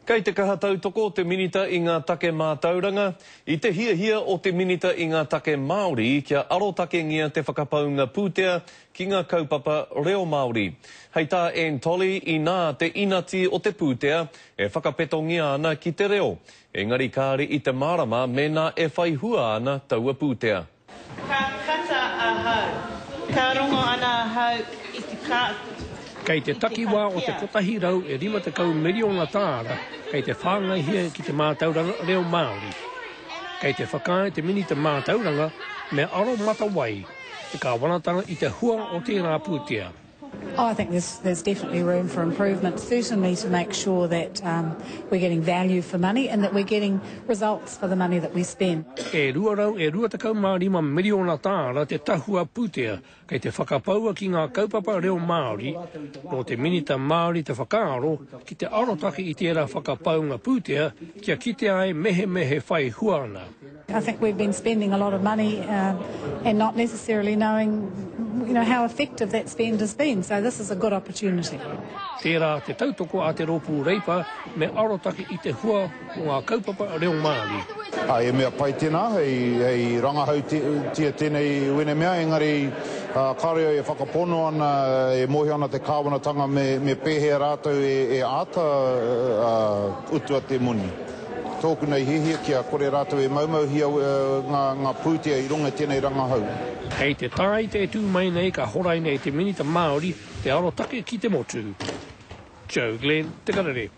Kei te kaha tautoko te Minita i ngā take mātauranga, i te hiahia o te Minita i ngā take Māori kia arotakengia te whakapaunga pūtea ki ngā kaupapa reo Māori. Hei tā Anne Tolley, inā te inati o te pūtea e whakapetongia ana ki te reo, engari kāre i te mārama mēnā e whai hua ana taua pūtea. Ka kata ahau. Ka rongo ana ahau i te ka. Kei te takiwā o te 150 miriona tāra kei te whāngaihia ki te mātauranga reo Māori. Kei te whakaae te Minita Mātauranga me aromatawai te kāwanatanga i te hua o tērā pūtea. Oh, I think there's, there's definitely room for improvement, certainly to make sure that um, we're getting value for money and that we're getting results for the money that we spend. E 225 miriona tāra te tahua pūtea kei te whakapaua ki ngā kaupapa reo Māori, nō te Minita Māori te whakaaro ki te arotake i tērā whakapaunga pūtea kia kitea ai mehemea he whai hua ana. I think we've been spending a lot of money uh, and not necessarily knowing you know, how effective that spend has been, so this is a good opportunity. Tērā te tautoko a te Rōpū Reipa me arotake i te hua o ngā kaupapa reo Māori. Ā, he mea pai tēnā, hei, hei rangahautia tēnei wene mea, engari kāore au e whakapono ana, e mōhio ana te kāwanatanga me, me pēhea rātou e, e āta utua te moni. Tōku nei hiahia kia kore rātou e maumauhia ngā pūtea i runga i tēnei rangahau. Hei te Tāite e tū mai nei ka horaina e te Minita Māori te arotake ki te motu. Joe Glenn, Te Karere.